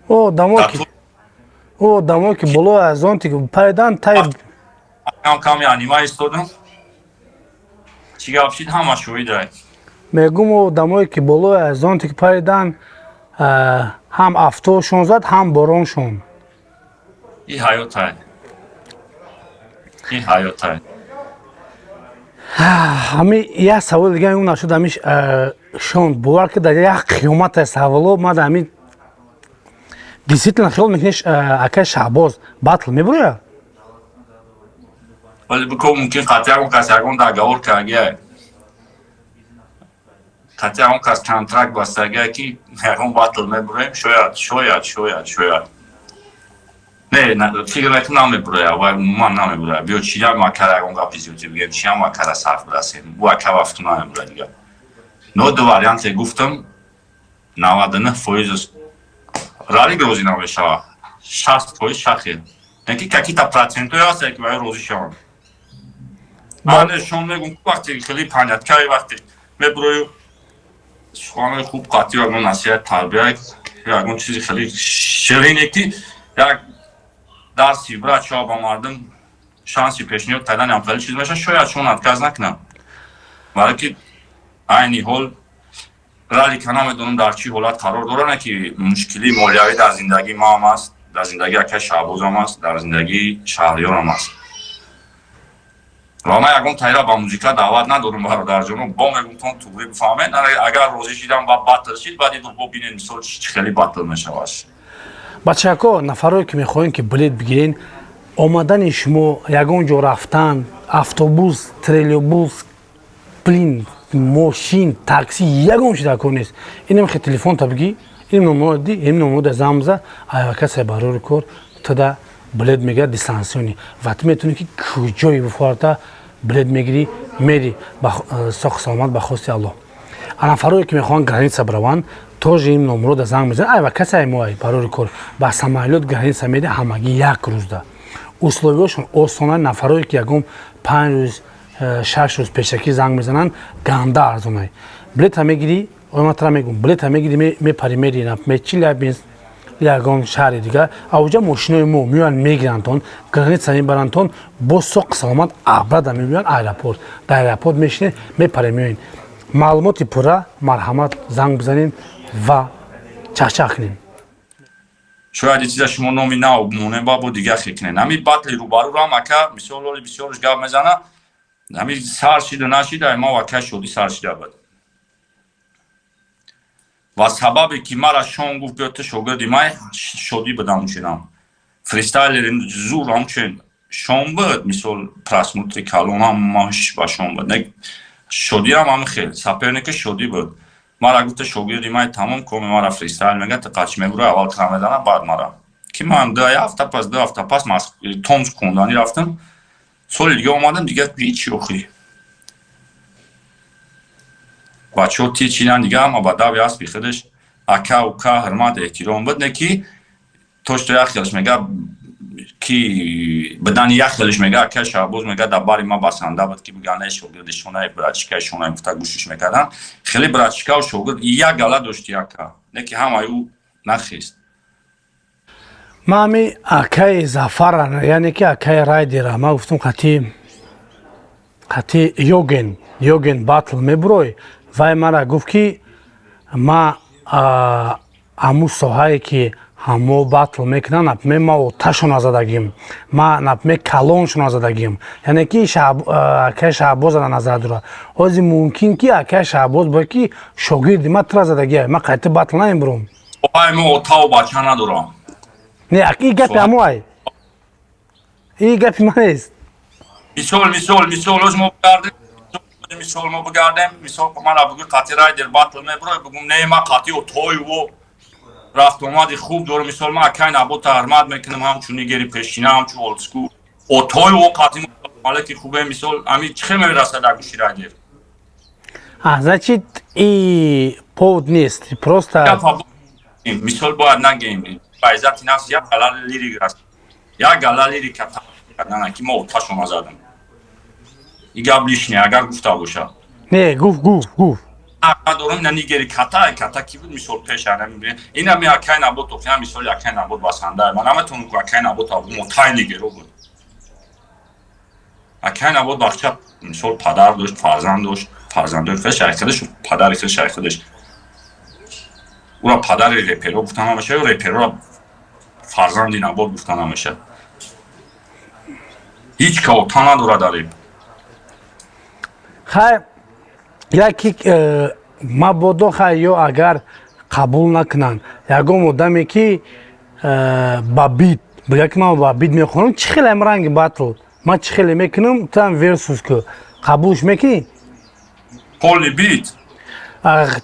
О дамое ки боло аз зонтик паридан, тай Кам ками анима истодам. Чӣ гап шид, ҳама шоҳидай. Мегум, о дамое ки боло аз зонтик паридан, ҳам афтошон зад, ҳам бороншон. И ҳаётай, и ҳаётай. Ҳами як савол дига ун нашуд. Ҳами шон, бовар ки, дар як қиёмата саволо ма ҳами действительно хиёл мекуниш, акай Шаҳбоз батл мебурояд? Вале бико, мумкин қатъи ягон кас ягон договор кардагиай, қатъи ягон кас контракт бастагиай, ки ягон батл мебуроем. Шояд, шояд, шояд, шояд. Не, фикр мекунам, намебуроя вай, умуман намебуроя. Биё, чиям акара ягон гапи зиёдӣ бигем, чиям акара сарф бирасем, ӯ ака вафту намебуроя дига. Но ду варианте гуфтам: 99% ралик розӣ намешава, 60% шахе, не ки какие-то процентҳое ҳастае, ки вай розӣ шаванд. Ане шон мегум, вақте хеле паняткаи, вақте мебурою суханои хуб, қатъи ягон насиҳат, тарбия, ягон чизи хеле ширине, ки як дарси ибрат шава ба мардум, шанси пешниҳод кардани ҳам хеле чиз мешавад, шояд шон отказ накунам. Барое ки айни ҳол ралика намедонам дар чӣ ҳолат қарор дорад, не ки мушкилии молиявӣ дар зиндагии маам аст, дар зиндагии акаи Шаҳбозам аст, дар зиндагии Шаҳриёрам аст. Ва ман ягон тайра ба музика даъват надорам, бародарҷоно, бо мегум, тон туғри бифаҳмед. Агар розӣ шидам ва батл шид, баъди бо бинед, мисол, чӣ хеле батл мешавад. Бачако, нафарое ки мехоҳем ки билет бигирен, омадани шумо, ягон ҷо рафтан, автобус, троллейбус, блин, мошин, такси, ягон чи дар кор нест. Инам хе телефонта бигӣ, ин номоди, ин номода замза, айвакасе барори кор тада билет мегирад дистанционный, ва ту метавонӣ, ки куҷое бифорта билет мегирӣ, мери соҳ саломат, ба хости Аллоҳ. А нафарое ки мехоҳанд граница бираванд, тоже ин номрода занг мезанад. Айва касе мо барори кор ба самолёт граница меди, ҳамагӣ як рӯзда. Условиёшон осона. Нафарое ки ягон 5 рӯз, 6 рӯз пешакӣ занг мезананд, ганда арзонай. Билета мегирӣ, ман мегум, билета мегирӣ, мепари, мери Челябинск, ягон шаҳри дига, авҷа мошинои мо меоянд, мегирандтон, граница мебарандтон, бо соқ саломат абрада мебиёянд аэропорт. Дар аэропорт мешинед, мепаре, меоед. Маълумоти пурра марҳамат занг бизанед ва чахчах кунед. Шояд ин чиза шумо номи нав бимонем, ба бо дигар хел кунед. Ҳами батли рӯбарӯрам, ака, мисол, оли бисёрш гап мезана. Ҳами сар шиду нашида, ма ака шодӣ сар шида буд. Ва сабабе ки мара шон гуфт: «Биё, ту шогирди май», шодӣ будам. Чинам фристайлери зур ҳамчун шон буд, мисол, просмотри калон ҳамаш ба шон буд. Шодиам ҳами хел соперники шодӣ буд. Мара гуфта: «Шогирди май, тамом коми мара фристайл мега, ту қач мебура, аввал тра мезана, баъд мара». Ки ман 2 ҳафта пас, 2 ҳафта пас Томск хонданӣ рафтам, соли дига омадам, дига ҳичи охи бачаҳо ти чинан, дига ҳама ба дави аспи худаш, ака, ука, ҳурмат, эҳтиром буд. Не ки то як хелш мега, ки бидани як хелш мега, ака Шаҳбоз мега, дар бари ма басанда буд, ки биган: «Э, шогирди шонаи, братишкаи шонаи», гуфта гӯшиш мекардан. Хеле братишкау шогирд як гала дошти, ака, не ки ҳамаи ӯ нахест. Ман ҳами акаи Зафара, яъне ки акаи Райдера, ман гуфтам: «Қати Йоген батл мебурой?» Вай мара гуфт, ки ма ҳамун соҳае ки ҳамо батл мекунанд, например, ма оташона задагим, ма, например, калоншона задагим, яъне ки акаи Шаҳбозара назар дорад. Ҳозир мумкин ки акаи Шаҳбоз бояд ки шогирди ма тура задагия, ма қайти батл намебурам. Мо отаву бача надорам. Не, и гапи ҳамоай, и гапи ман нест. Мисол, оз мо бигардем, мисол, мо бигардем, мисол, мара бугӯ: «Қати Райдер батл мебурой?» Бугум: «Не, ма қати отою рафтуомади хуб дорам». Мисол, ма акай Набота ҳурмат мекунам, ҳамчун нигери пешина, ҳамчун олдскул, отою қати малеки хубе. Мисол, ами чӣ хел мерасад дар гӯши Райдер? А, значит, и повод нест, просто Мисол, бояд нагем, ба иззати нафс, як гала лирик раст, як гала лирика. кардан, ки мо оташона задам. И гап лишний, агар гуфта боша. Не, гуфт, гуфт, гуфт. Надорам, ина нигери ката ката ки буд, мисол, пеша ина ми акай набот, охи, мисол, акай набот басанда. Ман наметавонам ку акай набот мотай нигеро буд. Акай набот бахча, мисол, падар дошт, фарзанд дошт, фарзандои худаш, шайх худаш, падари худ, шайх худаш. Ура падари реперо гуфта намешава, ё репероро фарзанди набот гуфта намешава. Ҳеҷ ка ота надорад дар реп. Хай, яки мабодо, хай, ё агар қабул накунанд, ягон одаме ки ба бит бигӯяд, ки ман ба бит мехонам, чӣ хеле ранги батл ман чӣ хеле мекунам, туам версус ку, қабулш мекунӣ? Полный бит.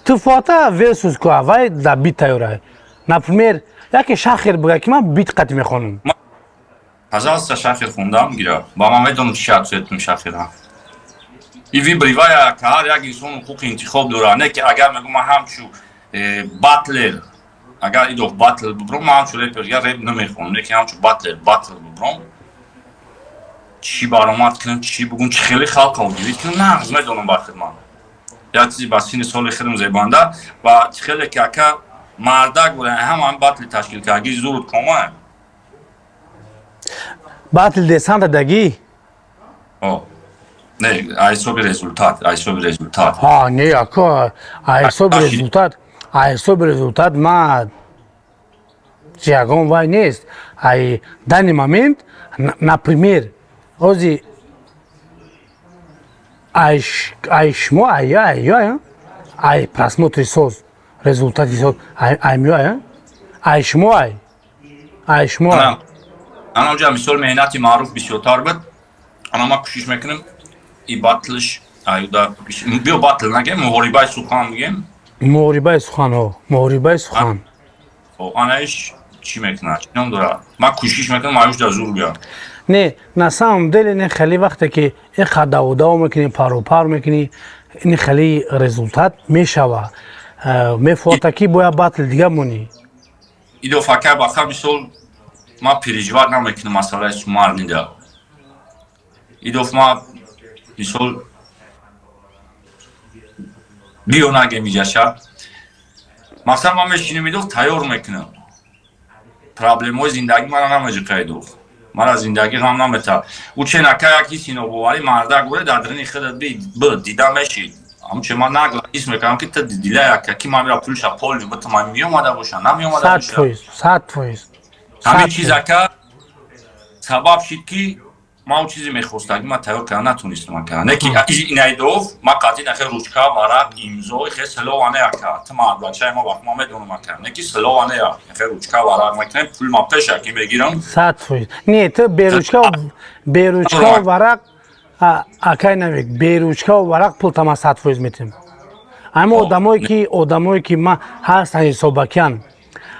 Ту фоата версус ку, вай да бит тайёра. Например, яке шахер бигӯяд, ки ман бит қатӣ мехонам. Пожалуйста, шахер хондам гира ба ман, медонам чӣ шахсиятум шахера. И выбор вая, ка ҳар як инсон ҳуқуқи интихоб дорад. Не ки агар мегӯм, ман ҳамчу батлер, агар идоф батл бубром, ман ҳамчу репер я реп намехонам, не ки ҳамчу батлер батл бубром, чӣ баромад кунам, чӣ бугум, чӣ хеле халқа удивить кунам, нағз медонам ба хидмат. Як чизи ба синни соли худам зебанда ва чӣ хеле ки ака мардак бура, ҳама батли ташкил кардаги зуруд кома. Батл десанта дагӣ? Не, ҳисоби результат, ҳисоби результат. Ҳа, не, ака, ҳисоби результат, ҳисоби результат ма ягон вай нест. Ай данный момент, например, ҳози ай шумо, ай ай просмотри соз, результати соз, ай миё, ай шумо, ай шумо. Ана оҷа, мисол, меҳнати маъруф бисёртар буд. Ана ма кӯшиш мекунам и батлш аюда, биё, батл нагем, муҳорибаи сухан бигем. Муҳорибаи сухан, ҳо, муҳорибаи сухан. Анаиш чӣ мекунад, чӣ ном дорад, ман кӯшиш мекунам аюш да зур биям. Не, на самом деле не, хеле вақте ки ин қад даводаво мекунӣ, парупар мекунӣ, ин хеле результат мешава. Мефота ки бояд батл дига монӣ. Идофака баха, мисол, ман переживать намекунам масъалаи сумарнида. Идоф ма, мисол, биё нагем иҷаша. Масалан, ман мешинем, идоф тайёр мекунам. Проблемҳои зиндагӣ мара намеҷиқа, идоф мара зиндагӣ ғам намета. Ӯ ченака як ҳисси нобоварӣ мардак буре дар дарини худат б дида мешид. Ҳамче ман нагла ҳис мекардам, ки ту дила яка ки ман мера пулша полни битам, ман меомада боша, намеомада боша. 100%, 100%. Ҳамин чиз, ака, сабаб шид, ки ман он чизе мехостагӣ ман тайёр карда натонистам, ака. Не ки инаидов ман қатъи нахе ручка, варақ, имзо хе слова не, ака. Ту мардбачаи ма вақт, ман медонам, ака. Не ки слова не, хе ручка, варақ мекунем, пул ман пеша ки мегирам. 100%. Не, ту беручка, беручка варақ, акай навик, беручка варақ пул тама 100% метем. Ҳама одамое ки ма ҳастан, ҳисобакян,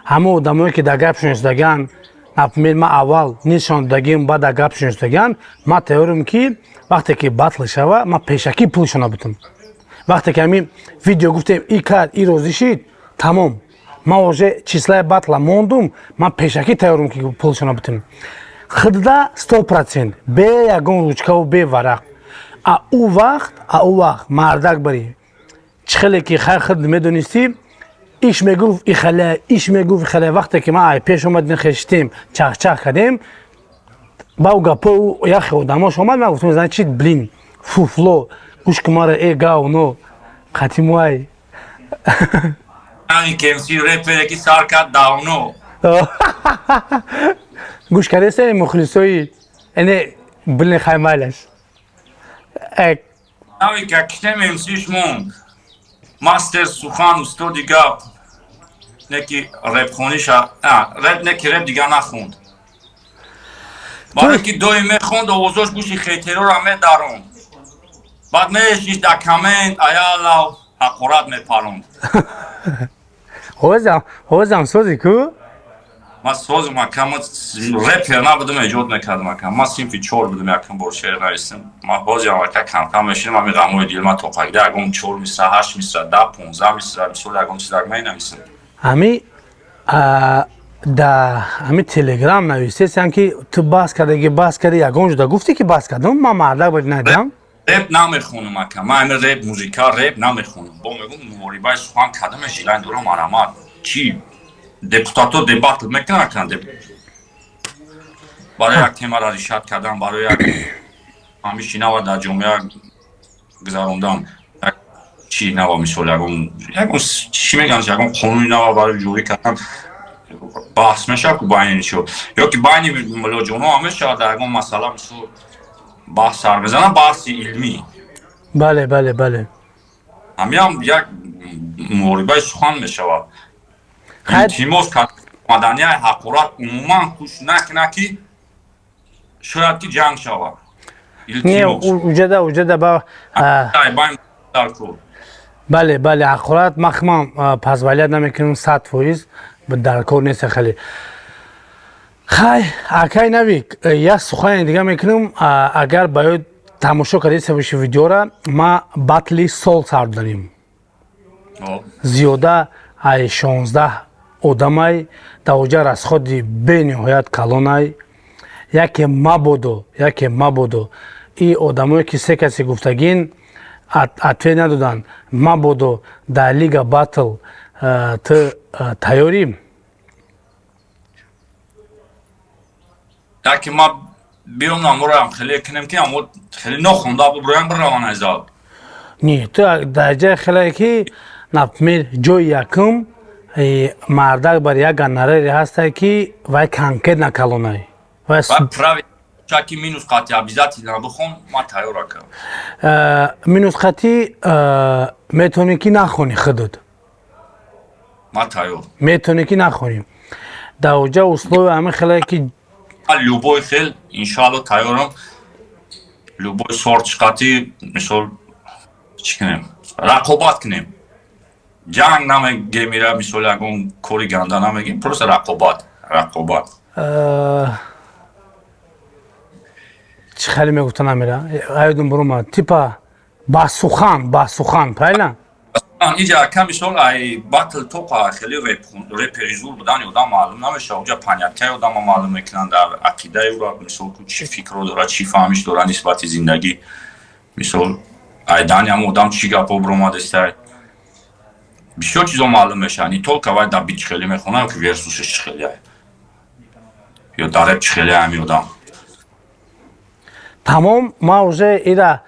ҳама одамое ки дар гап шунистаган, например, ман аввал нишон додагим, баъд дар гап шунистаган, ман тайёрам, ки вақте ки батл шава, ман пешакӣ пулшона бутам. Вақте ки ҳамин видео гуфтем, и кард, и розӣ шид, тамом, ман уже числаи батла мондум, ман пешакӣ тайёрам, ки пулшона бутам. Хидда 100% бе ягон ручкаву бе варақ. А ӯ вақт мардак барӣ, чӣ хеле ки хайр хид медонистӣ, иш мегуфт ихале, иш мегуфт ихале. Вақте ки ман ай пеш омадем, хештем, чахчах кардем, ба ӯ гапо яхе одамош омад, ман гуфтам: «Значит, блин, фуфло, гӯш ку мара, э говно қатимуай». Кемси репере ки сар кард давно. Гӯш кардеста, мухлисои эне, блин, хаймайлаш. Навика китем МСиш монд, мастер сухан, устоди гап, не ки репхониша реп, не ки реп дига нахонд, барое ки доим мехонд, овозош гӯши хейтерора медаронд, баъд мешишт дар коммент, аялав ҳақорат мепаронд. Ҳозам сози ку? Ман созм, ака, ман репер набудам, эҷод мекардам, ака. Ман синфи чор будам, якум бор шеър навистам. Ман ҳозирам, ака, камкам мешинам, ҳамин ғамои дил ман тоқагида ягон чор мисра, ҳашт мисра, 10, 15 мисра, мисол, ягон чизак менависам. Ҳами. Да ҳамин Телеграм нависесам, ки ту бас кардаги, бас карди, ягон ҷуда гуфтӣ, ки бас кардам, ман мардак бояд надиҳам. Реп намехонам, ака. Ман ҳамин реп, музика, реп намехонам. Бо мегум, муҳорибаи сухан кадаме желание дорам, марамат. Чӣ, депутатҳо дебат мекунанд, ака, барои як темаро решать кардан, барои як ҳамиши нава дар ҷомеа гузарондан, як чи нава, мисол, ягон чӣ мегӯянд, ягон қонуни нава барои ҷорӣ кардан баҳс мешавад ку байни шо ё ки байни мулоҷоно ҳам мешавад, дар ягон масъала, мисол, баҳс сар мезанад, баҳси илмӣ. бале бале бале Ҳамиам як муҳорибаи сухан мешавад. Илтимос, маданияи ҳақорат умуман кӯш накунад, ки шояд ки ҷанг шавад. Не, уҷада ба бале, ҳақорат ман позволять намекунам, 100% дар кор нест хеле. Хай, акай Навик, як сухане дига мекунам. Агар ба ёд тамошо кардеса боши видеора, ма батли сол сар дорем, зиёда ай 16 одамай дар оҷа, расходи бениҳоят калонай. Яке мабодо и одамое, ки се касе гуфтагин, ответ надоданд, мабодо дар лига батл ту тайёрӣ? Яке ма биём, намураам хеле кунем, ки амо хеле нохонда буброям, бираван аз зал. Не, ту дар ҷае хеле ки, например, ҷои якум мардак бар як гонораре ҳастай, ки вай конкретно калонай. Чаки минус қати обязательно бихон, ма тайёр, ака. Минус қати метавонӣ ки нахонӣ худат. Ма тайёр. Метавонӣ ки нахонӣ. Дар оҷа условия ҳамин хеле ки Любой хел, иншоалло, тайёрам. Любой сорт қати, мисол, чӣ кунем, рақобат кунем. Ҷанг намегем, ира, мисол, ягон кори ганда намегем, просто рақобат, рақобат. Чӣ хеле мегуфта, намера аёдум бурума, типа ба сухан, правильно? Иҷа, ака, мисол, ай батл тоқа хеле репери зур будани одам маълум намешава. Уҷа понятияи одама маълум мекунанд, дар ақидаи ӯра, мисол, ку чӣ фикрро дорад, чӣ фаҳмиш дорад нисбати зиндагӣ. Мисол, айдани ҳам одам чӣ гапҳо биромадестай, бисёр чизо маълум мешавад. Не только вай дар бит чӣ хеле мехонад, ки версусш чӣ хеле ё дар реп чӣ хеле ҳами одам. Тамом, ма уже ира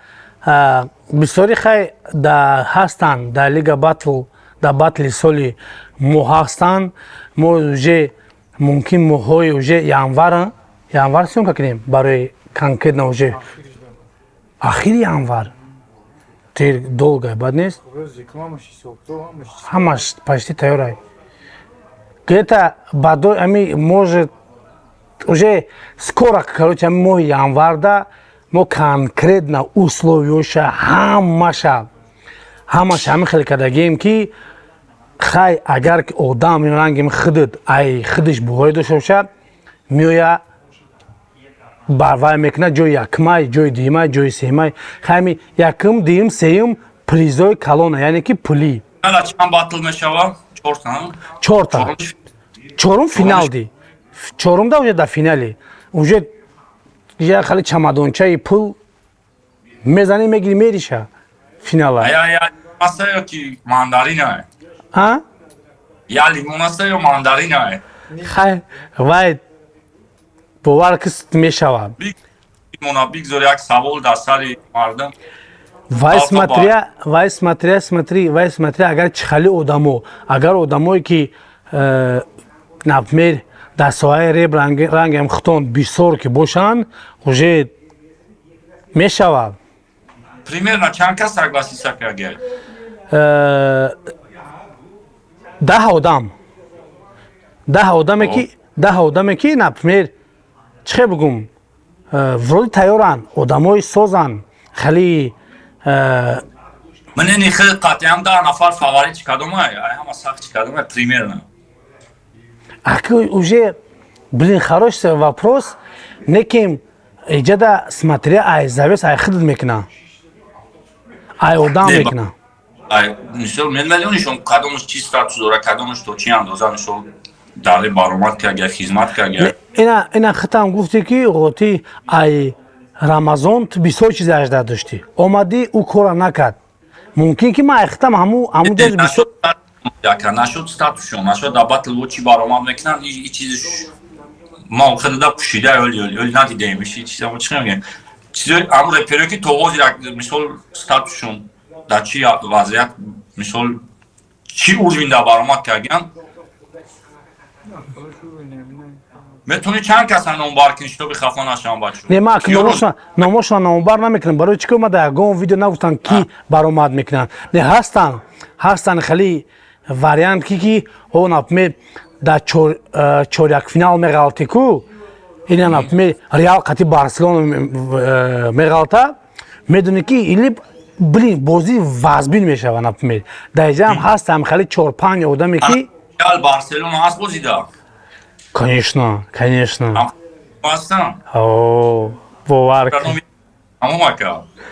бисёри хай да ҳастанд дар лига батл, дар батли соли мо ҳастанд. Мо уже мумкин моҳҳои уже январ съёмка кунем барои конкретно уже ахири январ. Тир долго бад нест, ҳамаш почти тайёрай, где-то бадои ами, может, уже скоро, короче, ами моҳи январда мо конкретно условиёша ҳамаша ҳамин хеле кардагием, ки хай, агар ки одам рангим худат ай худаш боварӣ дошта боша, меоя барвай мекунад ҷои якмай, ҷои дуюмай, ҷои сеюмай. Хай, якум, дуюм, сеюм призои калона, яъне ки пулӣ. Чанд батл мешавад? Чорта. Чорум финал ди, чорумда уже дар финали уже як хали чамадончаи пул мезанӣ, мегири, мериша финала. Ё мандарина? А? Я лимон аста ё мандарина? Хай, вай бовар ки мешавад. Бигзор як савол дар сари мардум. Вай смотря, вай смотря, смотри, вай смотря, агар чихали одамо, агар одамое ки например, дар соҳаи реп рангам хутон бисёр ки бошанд, уже мешавад. Примерно чанд кас согласиться кард? 10 одам, 10 одаме ки, например, чӣ хел бигум, вроде тайёранд, одамои созанд хеле. Мнени хел қатъиан 10 нафар фаворит чӣ кадомай, ҳама сахт чӣ кадомай примерно? Аки уже, блин, хороший вопрос. Неким иҷада смотря ай завис, ай худат мекуна, ай одам мекуна. Мисол, мелмелионишон кадомаш чӣ статус дора, кадомаш то чӣ андоза, мисол. Дар баромад кард, хизмат кард. Ина хитам гуфте, ки ғоти ай Рамазон ту бисёр чиз ажда доштӣ, омадӣ, ӯ кора накард. Мумкин ки ман ай хитам ҳаму ҷоз бисёр. Яка нашуд статусшон, нашуд. Дар батл чӣ баромад мекунанд, и чизи ма хеле пӯшида, ёли надидаем. Чиза чӣ мегӯем, чизои ҳамун реперое, ки то ҳозир, мисол, статусшон дар чӣ вазъият, мисол, чӣ уровень дар баромад кардиянд. Метавонӣ чанд каса номбар кунӣ, шитоби хафа нашавам бачо? Не, ма номошона номбар намекунам. Барои чӣ ки ма дар ягон видео нагуфтам, ки баромад мекунанд. Не, ҳастанд хеле вариант, ки о, например, дар чорякфинал меғалти ку, ина, например, Реал қати Барселона меғалта, медонӣ, ки или, блин, бозӣ вазбин мешава. Например, дар инҷаам ҳастам хеле чор-панҷ одаме, ки Реал Барселона ҳаст бозида? Конечно, конечно. Ҳастам. О, бовар.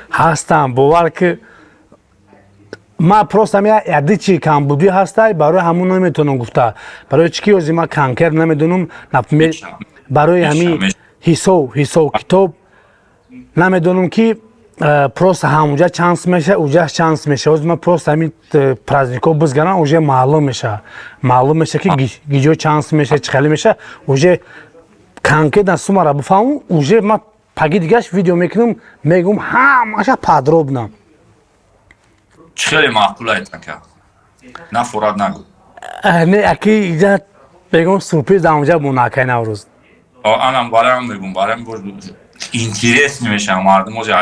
Ҳастам, бовар ки ма просто яди чи камбудӣ ҳастай, барои ҳамун наметавонам гуфта. Барои чӣ ки ози ма конкрет намедонам, например, барои ҳамин ҳисоб китоб намедонам, ки просто ҳамуҷа чанс меша, уҷа чанс меша. Ози ма просто ҳамин праздникҳо бизгарам, уже маълум меша, маълум меша, ки гиҷо чанс меша, чӣ хеле меша. Уже конкретно сумара бифаҳмам, уже ма паги дигаш видео мекунам, мегӯм ҳамаша подробно. Чӣ хеле маъқул айтака, нафорат нагӯ. Не, аки иҷа бегом сюрприз дар онҷа монакай Наврӯз. Анам бароям мегум, бароям интерес мешавам, мардум ози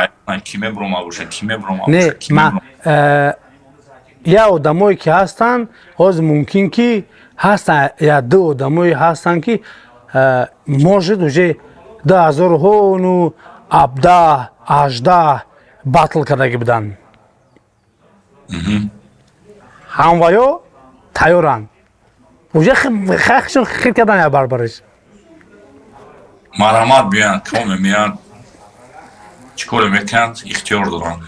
ки мебурома боша, ки мебурома. Не, ма я одамое ки ҳастанд ҳозир, мумкин ки ҳастанд, я ду одамое ҳастанд, ки может, уже 2000 17, 18 батл кардаги буданд, ҳамваё тайёранд, уже хашон хит кардан я барбариш. Марҳамат, биёянд, коме меянд, чӣ коре мекунанд, ихтиёр доранд.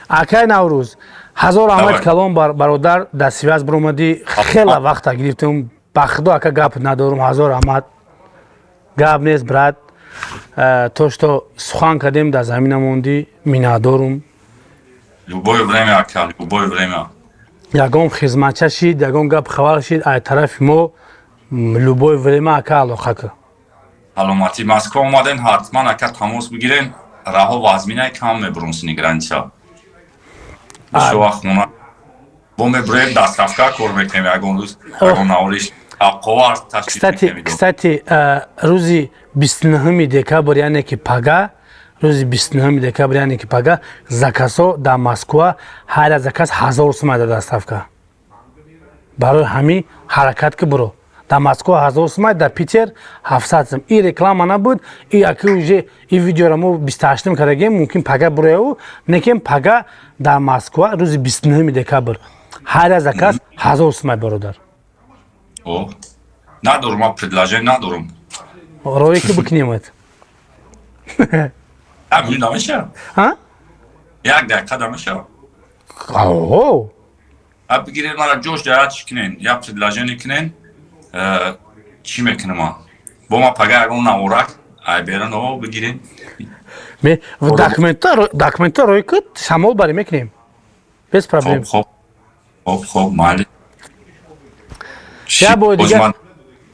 Акай Наврӯз, ҳазор раҳмати калон, бародар, дар связь биромадӣ. Хела вақта гирифтем, ба худо, ака, гап надорум. Ҳазор раҳмат, гап нест, брат. То что сухан кардем, дар замина мондӣ, миннатдорум. Любое время, ака, любое время. Ягон хизматча шид, ягон гап хабар шид, ай тарафи мо любое время, ака, алоқа кар. Саломатӣ. Москва омаден, ҳатман, ака, тамос бигирен. Раҳо вазминай, кам мебурум сини граница. Бисёр вақт хона бо мебурем, доставка кор мекунем, ягон рӯз ягон навориш ақовар ташкил. Кстати, рӯзи 29-уми декабр, яъне ки пага, рӯзи 29-уми декабр, яъне ки пага, заказҳо дар Москва ҳар як заказ 1000 сум дар доставка. Барои ҳамин ҳаракат ки буро. Дар Москва 1000 сум, дар Питер 700 сум. И реклама набуд, и аки уже и видеоро мо 28-ум кардагем, мумкин пага бурояу некем. Пага дар Москва рӯзи 29-уми декабр ҳар як заказ 1000 сум, бародар. Надорум, ман предложение надорум. Рое ки бикунемад. Намеша, як дақиқа дамеша. Бигиред мара, ҷош дар чӣ кунен, як предложение кунен, чӣ мекунам ман бо ма пага ягон наворак ай беран о бигирем. Документто рой куд, шамол барӣ мекунем, без проблем. Хоб, хоб, хоб, майли. Я бо дигар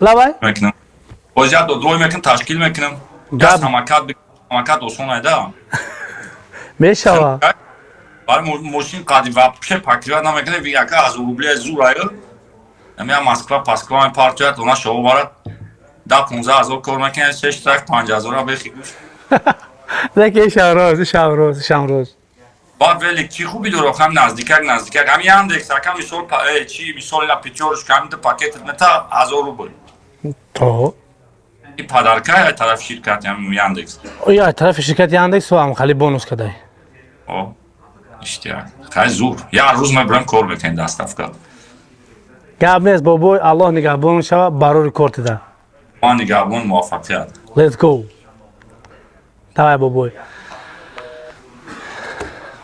лавай. Мекунам, боз як додвой мекунам, ташкил мекунам, самокат, самокат осон айда. Мешава. Барои мошин қади вообще покрывать намекунем, яка 1000 рубли зур аю. Ами Москва, Пасква мепартояд, она шово барад, 10-15 ҳазор кор мекунад, се штраф 5 ҳазора бехи гӯш. Леки шамроз, шамроз, шамроз. Баъд велик чӣ хуби дорад, ҳам наздикак, наздикак, ҳам Яндекс, ака, мисол, чи, мисол, ина Пятёрочка, ҳам пакетат мета 1000 рубл. То и подарка ай тарафи ширкати Яндекс. Я тарафи ширкати Яндекс ҳам хали бонус кадай. О, иштияк хай, зур, як рӯз мебурем, кор мекунем доставка. Гап нест, бобой, Аллоҳ нигаҳбон шава, барори кортида. Ман нигаҳбон, муваффақият. Let's go, давай, бобой.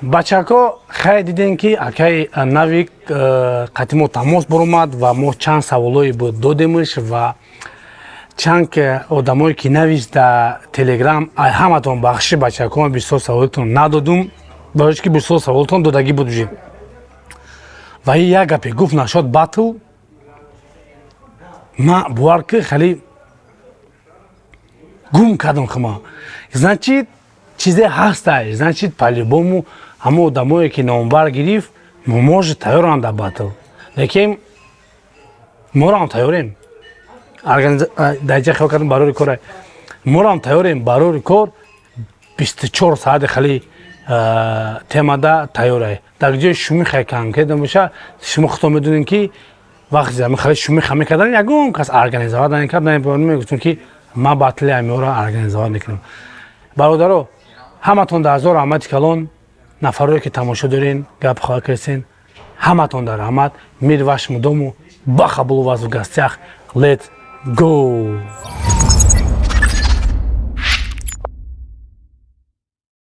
Бачако, хай, дидем, ки акай Навик қати мо тамос баромад ва мо чанд саволое буд додемш ва чанд одамое ки навист дар Телеграм. Ай ҳаматон бахши, бачако, бисёр саволотон надодум, барои ки бисёр саволотон додагӣ буд уже. Ва як гапе гуфт нашод батл, ма бовар ки хеле гум кардам хама. Значит, чизе ҳастай, значит, по-любому ҳама одамое ки номбар гирифт, может, тайёранд дар батл, лекин морам тайёрем. Дар ҷа хиёл кардам, барори кора морам тайёрем, барори кор 24 соати хеле темада тайёрай. Дар ҷои шумиха конкретно боша, шумо худтон медонем, ки вақте ами хеле шумиха мекардан, ягон кас организовать намекард. Мегуфтем, ки ма батли амиёро организовать мекунам. Бародаро, ҳаматон дар ҳазор раҳмати калон. Нафарое ки тамошо дорен, гап хоҳа кардсен, ҳаматон дар раҳмат. Мир вашему дому. Баха был у вас в гостях. Let's go.